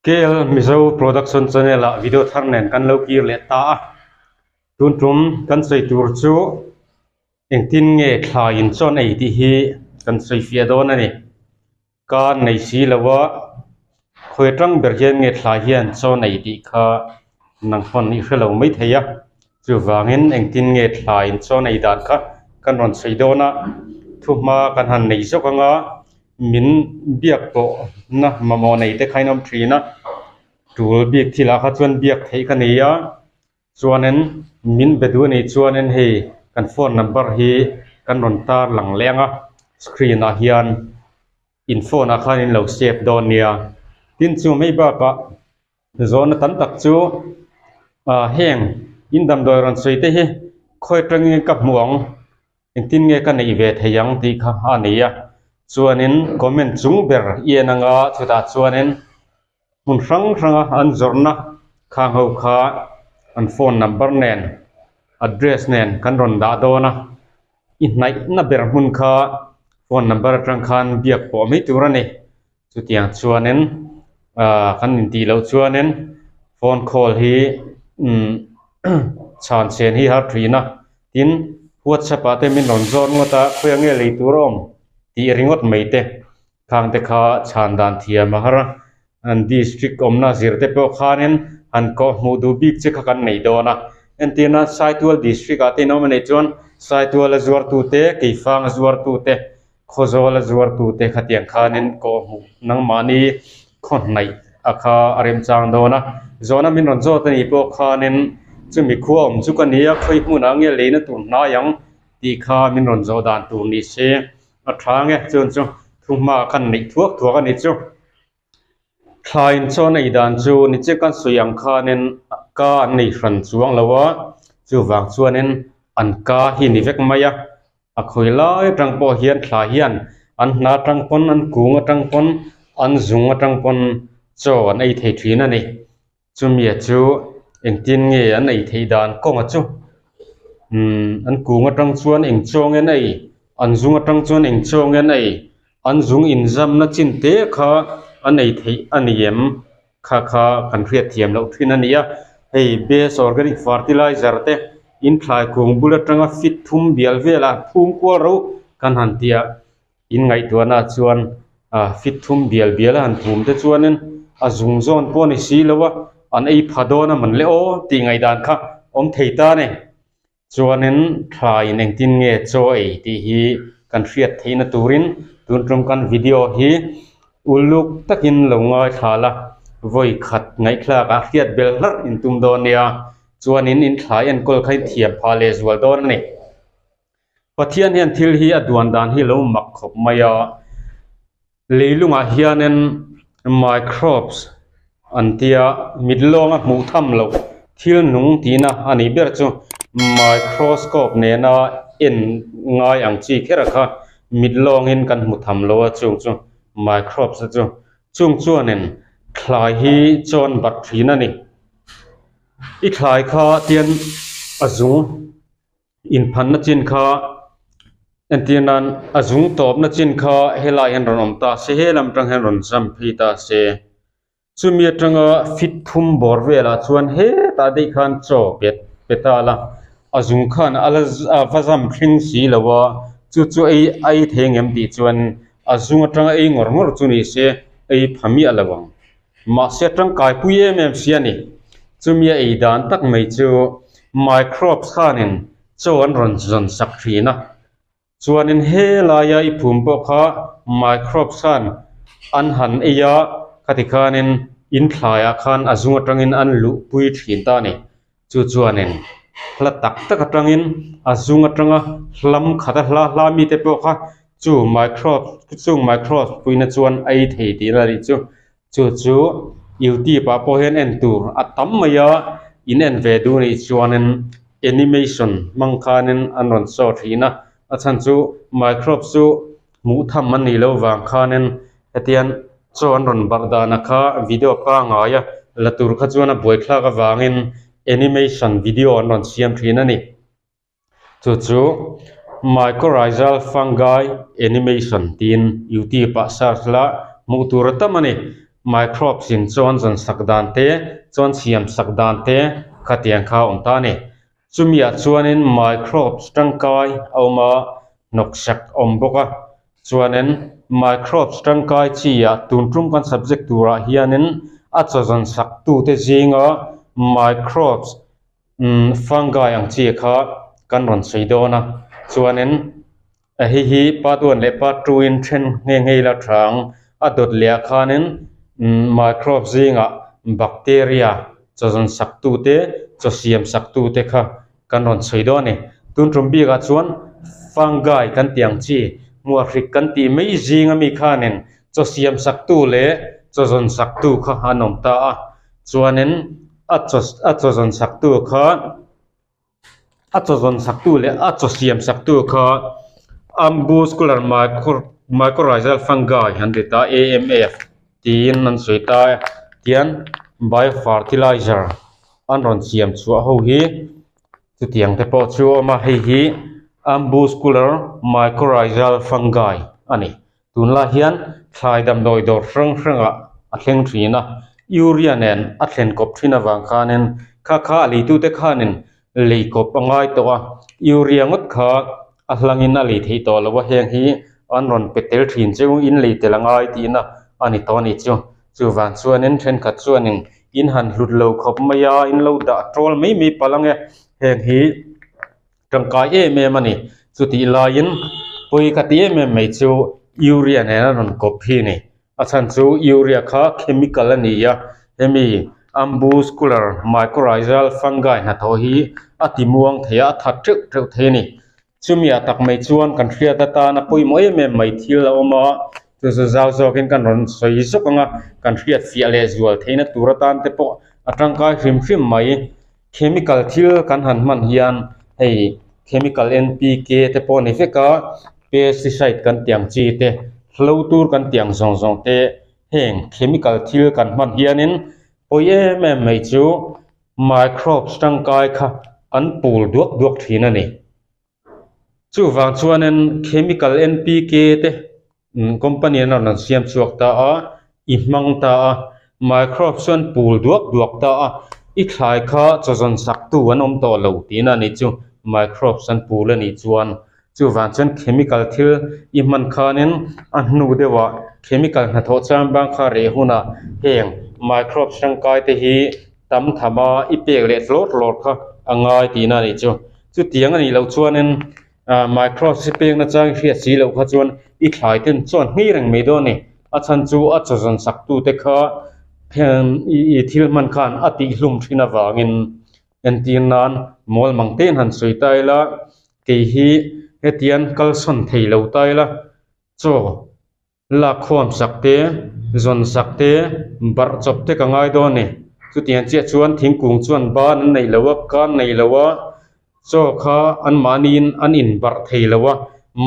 KL Mizo Production Channel ah video thar nen kan lo kir leh ta a, tun tum kan sawi tur chu engtin nge thla in chawn ei tih hi kan sawi fiah dawn a ni. Ka nei si lo a, khawi atang ber hian nge thla hian chawn ei tih kha nang pawn i hre lo mai thei a, chuvangin engtin nge thla in chawn ei dan kha kan rawn sawi dawn a, thuhma kan han nei zawk anga min biak pawh na mamawh nei te kha in awm thin a, tul bik thil ah kha chuan biak theih ka nei a, chuanin min be duh a nih chuanin hei kan phone number hi kan rawn tar lang leh ang a screen ah hian in phone ah khan in lo save dawn nia tin chu mai bakah zawhna tam tak chu ah heng in damdawi rawn sawi te hi khawi atangin ka hmu ang Engtin nge ka neih ve thei ang tih kha a ni a, chuanin comment chung ber i en anga chutah chuanin hmun hrang hranga an zawrhna khang ho kha an phone number nen address nen kan rawn dah dawn a, i hnaihna ber hmun kha phone number atang khan biak pawh mai tur a ni. Chutiang chuanin ah kan intih loh chuanin phone call hi umm chhan chen hi har thin a tin whatsapp ah te min rawn zawt ngawt a khawi ang nge lei tur a awm tih ringawt mai te khang te kha chhan dan thiam a har a an district awmna zir te pawh khanin han kawh hmuh duh bik che kha kan nei dawn a entirna Saitual district ah te in awm a nih chuan Saitual a zuartu te Keifang a zuartu te. Khawzawl a zuartute khatiang khanin kawh hmuh nangmahni khaw hnaih a kha a remchang dawn a, zawhna min rawn zawt a nih pawh khanin chumi khua awm chu ka ni a, khawi hmunah nge leina tur hnai ang tih kha min rawn zawh dan tur ni se a tha nge chuan chu thuhma khan neih thuak thuak a ni chu. Thla inchawn ei dan chu ni che kan sawi ang khanin ka an nei hran chuang lo a, chuvang chuanin an ka hi ni vek mai a, a khawi lai atang pawh hian thla hian an hna atang pawn an kung atang pawn an zung atang pawn chaw an ei thei thin a ni. Chumia chu engtin nge an ei theih dan kawnga chu umm an kung atang chuan eng chaw nge an ei an zung atang chuan eng chaw nge an ei an zung inzamna chin te kha an ei theih a ni em kha kha kan hriat thiam loh thin a ni a hei best organic fertilizer te in thlai kung bul atanga fit thum bial velah phum kual ro kan han ti a. In ngaihtuahna chuan ah fit thum bial bial a han phum te chuanin a zung zawn pawh a ni si lo a, an ei pha dawn a man le aw tih ngaihdan kha awm thei ta a ni. Chuanin thla in engtin nge chaw ei tih hi kan hriat theihna turin tun tum kan video hi uluk takin lo ngaithla la, vawi khat ngaihthlak ah hriat bel hlarh in tum dawn nia, chuanin in thla enkawl kha in thiam phah leh zual dawn a ni. Pathian hian thil hi a duan dan hi lo mak khawp mai a, leilungah hianin microbes an tia mit lawnga hmuh tham loh thil nung tihna a nih ber chu microscope nena en ngai ang chi kher a kha mit lawngin kan hmu tham lo a chung chu microbes te chu chung chuanin thlai hi chawn bat thin a ni i thlai kha tian a zung. Inphanna chin kha entir nan a zung tawpna chin kha helai hian rawn awm ta se helam atang hian rawn jump phei ta se chumi atanga fit thum bawr velah chuan hetah daih khan chaw pe pe ta la a zung khan a la a va jump thleng si lo a chu chu ei a ei thei ang em tih chuan a zung atanga ei ngawr ngawr chu ni se ei pha miah lo ang. Mahse tangkai pui em em si a ni. Chumi a ei dan tak mai chu microbes khanin chaw an rawn zawn sak thin a. Chuanin helaia i phum pawh kha microbes khan an han ei a, khati khanin in thlaiah khan a zung atangin an luh pui thin ta a ni. Chu chuanin hla tak tak atangin a zung atanga hlam khata hla hla mite pawh kha chu microbes chung microbes puina chuan a ei thei tih na nih chu. Chu chu youtube ah pawh hian en tur a tam mai a, in en ve duh nih chuanin animation hmang khanin an rawn show thin a, a chhan chu microbes chu hmuh tham an nih loh vang khanin hetiang chaw an rawn barh danah kha video pangngai a la tur kha chuan a buaithlak avangin animation video an rawn siam thin a ni. Chu chu mycorrhizal fungi animation tiin youtube ah search la hmuh tur a tam a ni. Microbes in chuan zawn sak dan te, chuan siam sak dan te khatiang kha a awm ta a ni. Chumiah chuanin microbes tangkai a awm a, hnawksak a awm bawk a. Chuanin microbes tangkai chi ah tun tum kan subject turah hianin a chaw zawn sak tute zinga microbes umm fungi ang chi kha kan rawn sawi dawn a. Chuanin hei hi part one leh part two in then nghe nghe ila tha ang. A dawt leh ah khanin umm microbes zingah bacteria chaw zawn sak tute chaw siam sak tute kha kan rawn sawi dawn a ni. Tun tum bikah chuan fungi kan tih ang chi hmuahrik kan tih mai zing ami khanin chaw siam sak tu leh chaw zawn sak tu kha an awm ta a. Chuanin a chaw a chaw zawn sak tu kha a chaw zawn sak tu leh a chaw siam sak tu kha arbuscular mycorrhizal fungi an ti ta A_M_F tiin an sawi ta a tihian biofertilizer an rawn siam chhuah ho hi chutiang te pawh chu a awm a hei hi arbuscular mycorrhizal fungi a ni. Tunlai hian thlai damdawi dawr hrang hrangah a thleng thin a, urea nen a thlen kawp thin avang khanin kha kha a leitute khanin lei kawp a ngai tawh a, urea ngawt kha a hlangin a lei theih tawh lo a, heng hi an rawn pe tel thin cheu in lei tel a ngai tihna a ni tawh a nih chu. Chuvang chuanin thenkhat chuanin in han hlut lo khawp mai a, in lo dah tawl mai mai palh ang e, heng hi. Tangkai em em a ni. Chutih laiin pawi ka ti em em mai chu urea nen a rawn kawp hi a ni. A chhan chu urea kha chemical a ni a, hemi arbuscular mycorrhizal fungi hnathawh hi a ti muang thei a, a that teuh teuh thei a ni. Chumi ah tak mai chuan kan hriat atana pawimawh em em mai thil a awm a, chu chu zau zawkin kan rawn sawi zawk ang a, kan hriat fiah leh zual theihna tur atan te pawh a tangkai hrim hrim mai. Chemical thil kan han hman hian hei chemical N_P_K te pawh a ni vek a pesticide kan tih ang chi te hlo tur kan tih ang zawng zawng te heng chemical thil kan hman hianin pawi em em mai chu microbes tangkai kha an pul duak duak thin a ni. Chuvang chuanin chemical N_P_K te company an rawn siam chhuak ta a, i hmang ta a, microbes chuan pul duak duak ta a, i thlai kha chaw zawn sak tu an awm tawh lo tihna a nih chu, microbes an pul a nih chuan. Chuvang chuan chemical thil i hman khanin a hnu deuhah chemical hnathawh chang bang kha reh hunah heng microbes tangkai te hi tam tham a, i pek leh tlawr tlawr kha a ngai tihna a nih chu. Chutiang a nih loh chuanin ah microbes hi pek nachang i hriat si loh kha chuan i thlai ten chuan hmei reng mai dawn a ni. A chhan chu a chaw zawn sak tute kha i thil hman khan a tihhlum thin avangin entir nan mawl mang te in han sawi ta ila kei hi hetiang kalsawn thei lo ta ila chaw. Lakkhawm sak te, zawn sak te, barh chawp te ka ngai dawn a ni. Chutiang chiah chuan thingkung chuan ban an neih lo a, kan neih lo a, chaw kha anmahniin an inbarh thei lo a,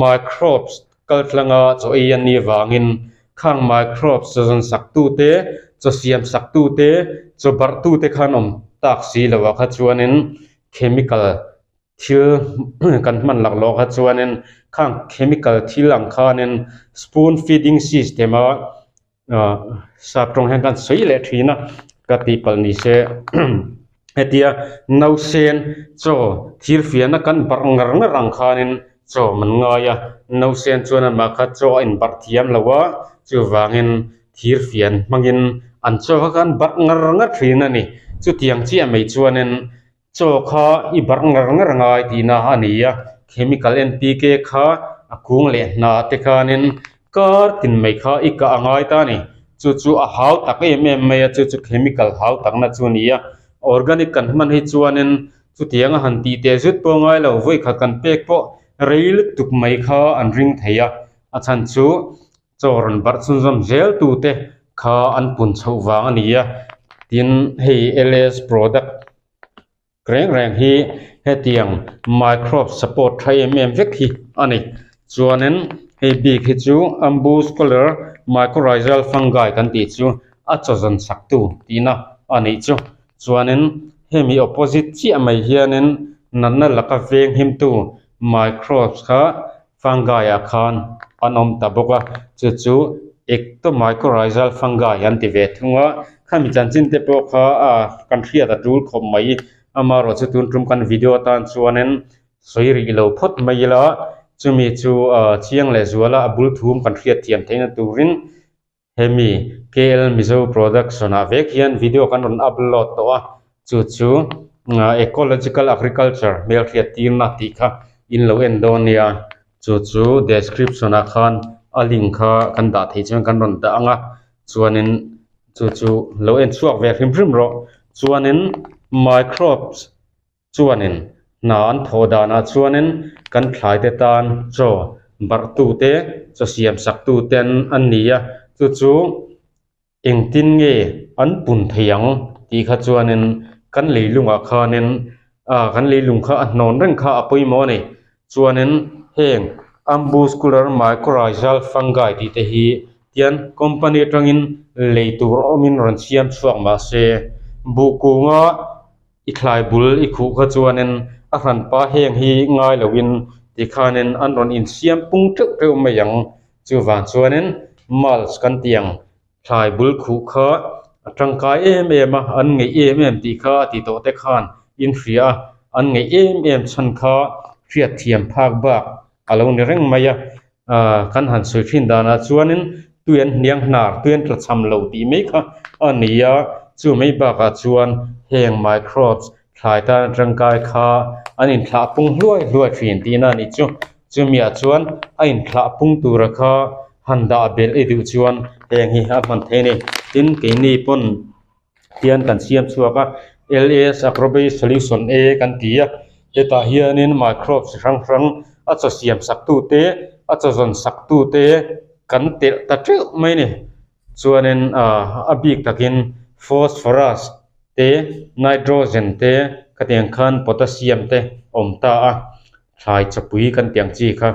microbes kal tlanga chaw ei an nih avangin khang microbes chaw zawn sak tu te, chaw siam sak tu te, chaw barh tu te khan awm tak si lo ah kha chuanin chemical Thil kan hman lak loh kha chuanin khang chemical thil ang khanin spoon feeding system a ah sap tawng hian kan sawi leh thin a ka tih palh ni se hetia nausen chaw thir fiahna kan barh ngar ngar ang khanin chaw man ngai a nausen chuan amah kha chaw a inbarh thiam lo a chuvangin thir fian hmangin an chaw kha kan barh ngar ngar thin a ni chutiang chiah mai chuanin. Chaw kha i barh ngar ngar ngai tihna a ni a, chemical N_P_K kha a kung leh hna te khanin kar tin mai kha i kah a ngai ta a ni. Chu chu a hau tak em em mai a, chu chu chemical hau takna chu a ni a. Organic kan hman hi chuanin chutiang a han tih teh zut pawh ngai lo, vawikhat kan pek pawh rei lutuk mai kha an ring thei a, a chhan chu chaw rawn barh chhunzawm zel tute kha an pun chhoh vang a ni a, tin hei L_S product reng reng hi hetiang microbe support tha em em vek hi a ni chuanin hei bik hi chu arbuscular mycorrhizal fungi kan tih chu a chaw zawn sak tu tihna a nih chu chuanin hemi opposite chiah mai hianin natna laka veng him tu microbes kha fungi ah khan an awm ta bawk a chu chu. Ectomycorrhizal fungi an ti ve thung a, khami chanchin te pawh kha kan hriat a tul khawp mai. Amaherawhchu tun tum kan video atan chuanin sawi rih lo phawt mai ila, chumi chu chiang leh zuala a bul thum kan hriat thiam theihna turin Hemi KL Mizo Production ah vek hian video kan rawn upload tawh a, chu chu Ecological Agriculture hmelhriat tirna tih kha in lo en dawn nia, chu chu description ah khan a link kha kan dah theih chuan kan rawn dah ang a, chuanin chu chu lo en chhuak ve hrim hrim rawh, chuanin microbes Chuanin, hna an thawh danah chuanin kan thlaite tan chaw barhtute, chaw siamsaktuten an ni a, chu chu engtin nge an pun thei ang tih kha chuanin kan leilungah khanin ah kan leilung kha a hnawn reng kha a pawimawh a ni. Chuanin heng Arbuscular mycorrhizal fungi tih te hi tian company atangin lei tur awmin rawn siam chhuak mahse buh kunga I thlai bul i khuh kha chuanin a hranpa heng hi ngai loin tikhanin an rawn insiam pung teuh teuh mai ang. Chuvang chuanin mulch kan tih ang thlai bul khuh kha a tangkai em em a, an ngeih em em tih kha a ti tawh te khan in hria a, an ngeih em em chhan kha hriatthiam phak bak a lo ni reng mai a. Kan han sawi thin danah chuanin tui an hniang hnar, tui an tla cham lo tih mai kha a ni a, chu mai bakah chuan heng microbes thlai tan atangkai kha an inthlah pung hluai hluai thin tihna a nih chu. Chumiah chuan a inthlah pung tura kha han dah belh i duh chuan heng hi a hman thei a ni. Tin, keini pawn hian kan siam chhuak a, LS Agrobase Solution A kan ti a, hetah hianin microbes chi hrang hrang a chaw siam sak tu te, a chaw zawn sak tu te kan telh ta teuh mai a ni. Chuanin ah a bik takin phosphorus te, nitrogen te, khatiang khan potassium te awm ta a. Thlai chawpui kan tih ang chi kha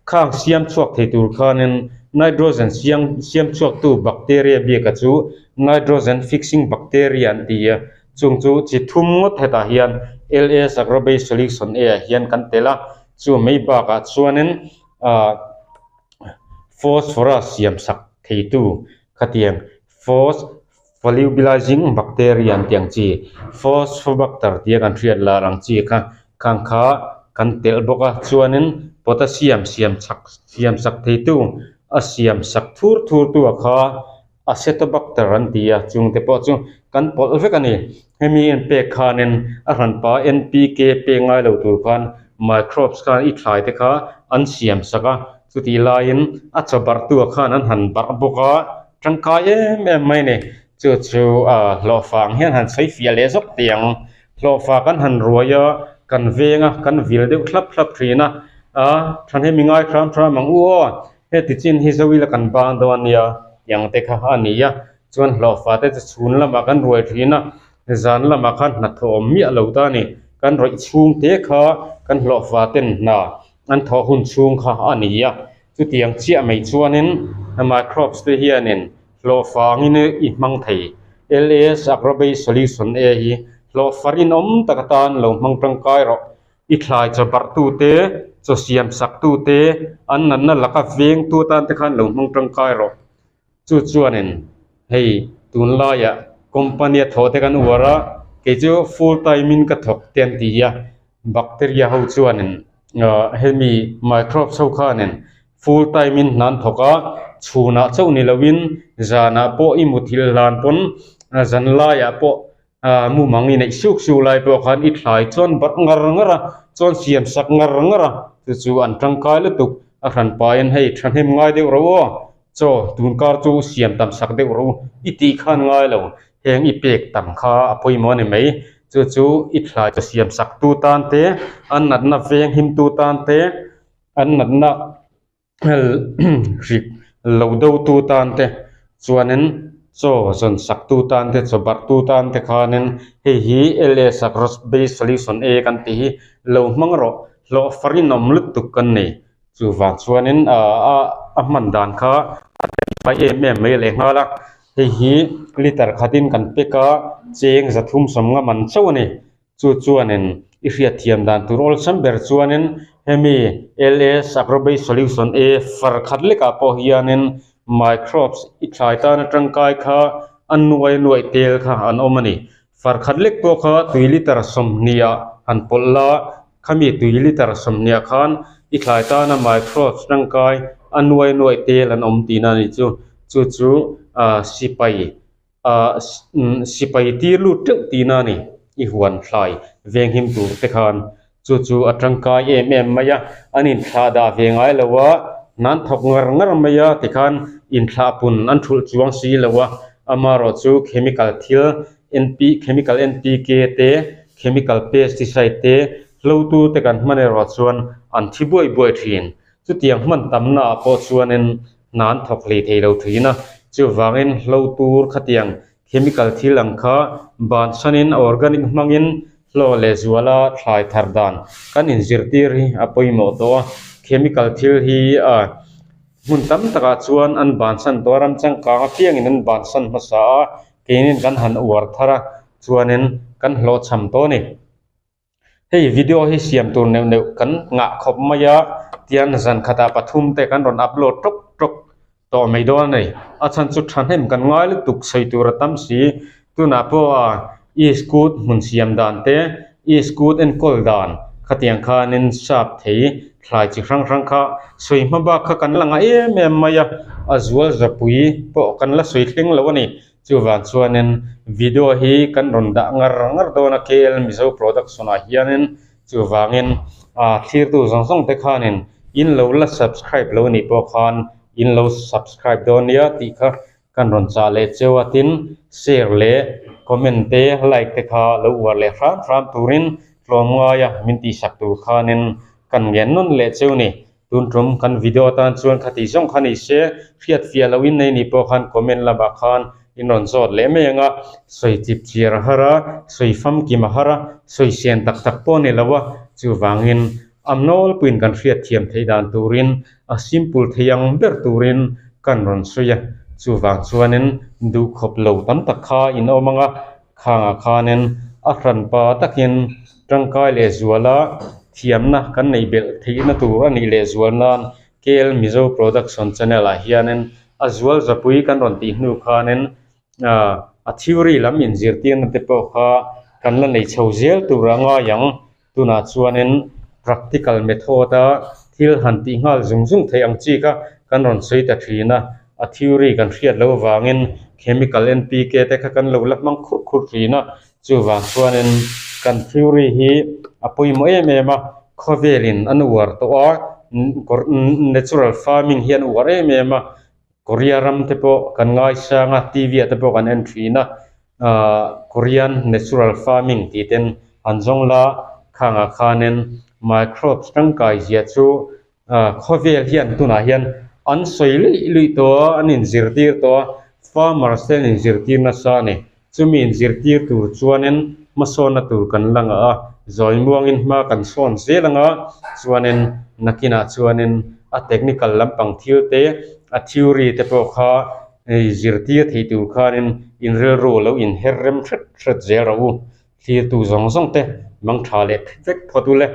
khang siam chhuak thei tur khanin nitrogen siam siam chhuaktu bacteria biaka chu nitrogen fixing bacteria an ti a, chung chu chi thum ngawt hetah hian LS Agrobase Solution A ah hian kan tel a, chu mai bakah chuanin ah phosphorus siam sak theitu khatiang phos Solubilizing bacteria an tih ang chi, Phosphobacter tia kan hriat lar ang chi kha khang kha kan telh bawk a, chuanin potassium siam chak siam sak theitu a siam sak thur thur tu ah kha Acetobacter an ti a, chung te pawh chu kan pawlh vek a ni. Hemi en pek khanin a hranpa NPK pek ngai lo tur khan microbes khan i thlai te kha an siam sak a, chutih laiin a chaw barh tu ah khan an han barh bawk a. Tangkai em em mai a ni. Chu chu hlawhfa ang hian han sawi fiah leh zawk teh ang. Hlawhfa kan han ruai a, kan veng a, kan vil deuh thlap thlap thin a. A, thahnem i ngai hram hram ang u aw, heti chin hi zo ila kan bang dawn a nia tih ang te kha a ni a. Chuan hlawhfa te chu chhun lamah kan ruai thin a, zan lamah khan hnathawh awm miah lo ta a ni. Kan rawih chhung te kha kan hlawhfa ten hna an thawh hun chhung kha a ni a. Chutiang chiah mai chuanin microbes te hianin hlawhfa angin i hmang thei. LAS Agrobase Solution A hi hlawhfa rinawm tak atan lo hmang tangkai rawh. I thlai chaw barhtu te, chaw siam saktu te, an natna laka vengtu atan te khan lo hmang tangkai rawh. Chu chuanin hei tunlaiah company a thawh te kan uar a, kei chu full time in ka thawk te an ti a, bacteria ho chuanin ah hemi microbes ho khanin full time in hna an thawk a, chhunah chauh ni loin zanah pawh i muthilh hlan pawn zan laiah pawh ah mumang i neih suk suk lai pawh khan i thlai chuan barh ngar ngar a, chuan siam sak ngar ngar a, chu chu an tangkai lutuk a hranpain hei thahnem ngai deuh ro aw. Chaw, tunkar chu siam tam sak deuh rawh u, i tih khan ngai lo, heng i pek tam kha a pawimawh a ni mai. Chu chu i thlai chaw siam sak tu tan te, an natna veng him tu tan te, an natna hrik lo do tu tan te, chuanin chaw zawn sak tu tan te, chaw barh tu tan te khanin hei hi LS Agro Based Solution A kan tih hi lo hmang rawh, hlawh farinawm lutuk kan nei. Chuvang chuanin a hman dan kha a tlai em em mai leh nghal a, hei hi liter khatin kan pack a, cheng zathum sawmnga man chauh a ni. Chu chuanin i hriatthiam dan tur awlsam ber chuanin hemi LS Agrobase Solution A far khat lekah pawh hianin. Microbes i thlai tana tangkai kha a nuai nuaih tel kha an awm a ni. Farkhat lek pawh kha tui litre 20 ah han pawlh la, khami tui litre 20 ah khan i thlai tana microbes tangkai a nuai nuaih tel an awm tihna a ni chu. Chu chu sipai ah sipai tir lut teuh tihna a ni. I huan thlai venghim tur te khan chu chu a tangkai em em mai a, an inthlah dah ve ngai lo a, hna an thawk ngar ngar mai a tikhan inthlah pun an thulh chuang si lo a, amaherawh chu chemical thil NP chemical NPK te chemical pesticide te hlotu te kan hman erawh chuan an thi buai buai thin. Chutiang hman tamna ah pawh chuanin hna an thawk hlei thei lo thin a, chuvangin hlo tur khatiang chemical thil ang kha bansanin organic hmangin hlawh leh zuala thlai thar dan kan inzirtir hi a pawimawh tawh a, chemical thil hi a hmun tam takah chuan an bansan tawh a, ram changkang apiangin an bansan hmasa a, keinin kan han uar thar a chuanin kan hlawhchham tawh a ni. Hei video hi siam tur neuh neuh kan ngah khawp mai a tian zan khatah pathum te kan rawn upload tawk tawk tawh mai dawn a ni. A chhan chu thahnem kan ngai lutuk sawi tur a tam si. Tunah pawh a e-scoot hmun siam dan te e-scoot enkawl dan khatiang khanin sap thei thlai chi hrang hrang kha sawi hma bak kha kan la ngah em em mai a, a zual zapui pawh kan la sawi thleng lo a ni. Chuvang chuanin video hi kan rawn dah ngar ngar dawn a KL Mizo Production ah hianin chuvangin ah thlirtu zawng zawng te khanin in lo la subscribe lo nih pawh khan in lo subscribe dawn nia tih kha kan rawn chah leh cheu a tin share leh comment te like te kha lo uar leh hram hram turin tlawmngaia min tihsak tur khanin kan ngen nawn leh cheu ni. Tun tum kan video atan chuan khati zawng kha ni se, hriat fiah loh in nei ni pawh khan comment lamah khan in rawn zawt leh mai ang a, sawi chip chiar a har a, sawi famkim a har a, sawi sen tak tak pawh a ni lo a, chuvangin a nawlpuiin kan hriat thiam theih dan turin a simple thei ang ber turin kan rawn sawi a, chuvang chuanin duhkhawp lo tam tak kha in awm ang a, Khangah khanin a hranpa takin tangkai leh zuala thiamna kan neih belh theihna tur a nih leh zual nan KL Mizo Production Channel ah hianin a zual zapui kan rawn tih hnu khanin a theory lam inzirtirna te pawh kha kan la nei chho zel tur a ngai ang. Tunah chuanin practical method a thil han tih nghal zung zung theih ang chi kha kan rawn sawi ta thin a, a theory kan hriat loh avangin chemical NPK te kha kan lo la hmang khurh khurh thin a, chuvang chuanin kan theory hi a pawimawh em em a, khawvelin an uar tawh a, natural farming hi an uar em em a. Korea ram te pawh kan ngaisang a, TV ah te pawh kan en thin a, ahh Korean natural farming tih ten an zawng la, khangah khanin microbes tangkai zia chu ahh khawvel hian tunah hian an sawi luih luih tawh a, an inzirtir tawh a, farmers te an inzirtir nasa a ni. Chumi inzirtir tur chuanin hmasawnna tur kan la ngah a, zawi muangin hma kan sawn zel ang a, chuanin nakinah chuanin a technical lampang thil te, a theory te pawh kha zirtir thei tur khanin inrilru lo inher rem hret hret zel rawh u. Thlirtu zawng zawng te mangtha leh vek phawt u le.